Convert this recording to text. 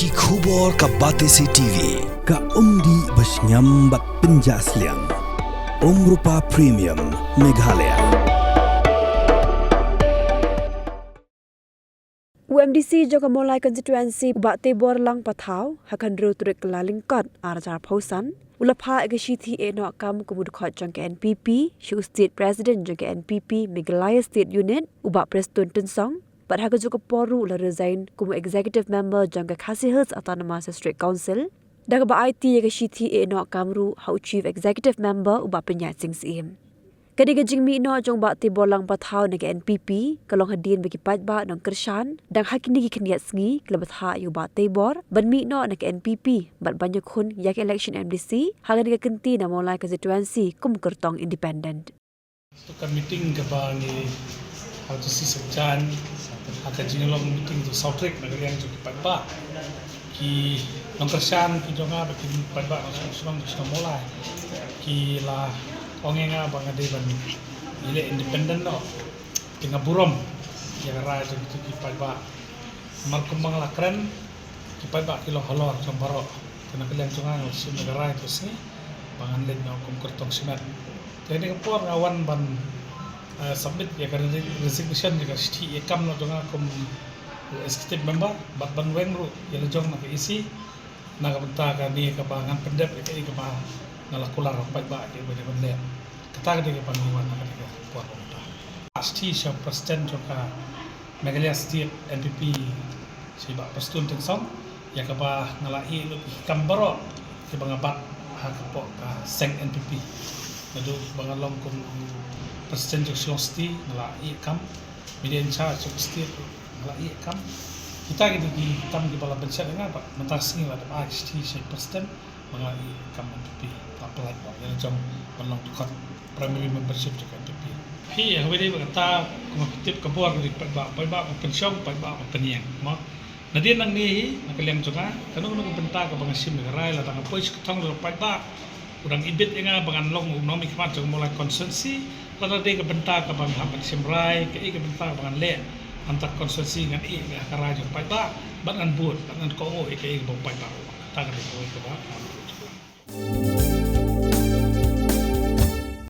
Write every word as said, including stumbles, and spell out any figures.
Ki khubor ka Batesi T V, ka umdih ba shngiam bad pynjah sliang. Umrupa Premium, Meghalaya. U M D C jong ka Mawlai Constituency, u Bah Teibor Lang Pathaw, ha ka hynriew tarik Kyllalyngkot, ar hajar arphew san, u la phah ïa ka shithi ïehnoh kam kum u dkhot jong ka N P P sha u State President jong ka N P P Meghalaya State Unit, u Bah Prestone Tynsong, bad ha kajuh ka por ruh u la resign kum u Executive Member jong ka Khasi Hills Autonomous District Council. Da kaba aiti ïa ka shithi ïehnoh kam ruh ha u Chief Executive Member, u Bah Pynïaid Sing Syiem. Ka dei ka jingmih noh jong u Bah Teibor Lang Pathaw na ka N P P ka long hadien ba ki paidbah nongkyrshan dang ha kine ki khyndiat sngi ki la bthah ïa u Bah Teibor ban mih noh na ka N P P bad ban ïakhun ïa ka election M D C ha kane ka kynti na Mawlai Constituency kum kyrtong independent. To ka meeting kaba ngi hap to si sejak ha ka jinglong meeting to sawtrik na ka liang jong ki paidbah, ki nongkyrshan ki jong nga bad ki paidbah nongshong shnong jong shnong Mawlai ki la ong ïa nga ba nga dei ban ïaleh independent noh. Te nga burom ïa ka rai jong kito ki paidbah. Namar kumba nga la kren, ki paidbah ki long halor jong baroh. Te na ka liang jong nga nga la shim ïa ka rai to sngi ba ngan leit noh kum kyrtong shimet. Te kane ka por nga wan ban, eh, submit ïa ka resi-, resignation, ïa ka shithi ïehnoh kam noh jong nga kum u executive member bad ban weng ruh ïa la jong na ka E C na ka bynta kane kaba ngan pyndep ïa kaei kaba nga la kular ha u paidbah ïa kaei ba dei ban leh. Kata ka dei kaba ngi wan ha kane ka por ba mynta. Shithi sha u president jong ka Meghalaya State N P P, shi Bah Prestone Tynsong, ïa kaba nga la ïeh lut ïa ki kam baroh kiba nga bat ha ka pok ka seng N P P. Naduh ba nga long kum u president jong Shillong City nga la ïeh kam, media in charge jong ka state nga la ïeh kam. Kita ki dei ki kam kiba la bynshet ïa nga, bad mynta ka sngi la dep ai ki shithi sha u president ba nga ïeh kam N P P, la pyllait noh ïa la jong ban long dkhot primary membership jong ka N P P. Phi, ha kaba ïadei bad kata, kumba phi tip ka bor ka dei paidbah, paidbah ba pynshong, paidbah ba pynïeng, mo. Nadien nangne hi, na ka liang jong nga, kano kano ka bynta kaba nga shim ïa ka rai, lada nga poi sha ka thong jong paidbah, u dang ibit ïa nga ba ngan long u nongmihkhmat jong Mawlai constituency, lada dei ka bynta kaba nga hap ban shim rai, kaei ka bynta kaba ngan leh, hangta constituency ngan ïeh ïa ka rai jong paidbah, bad ngan bud, bad ngan kohnguh ïa kaei kaba paidbah. Kata ka dei kawei kaba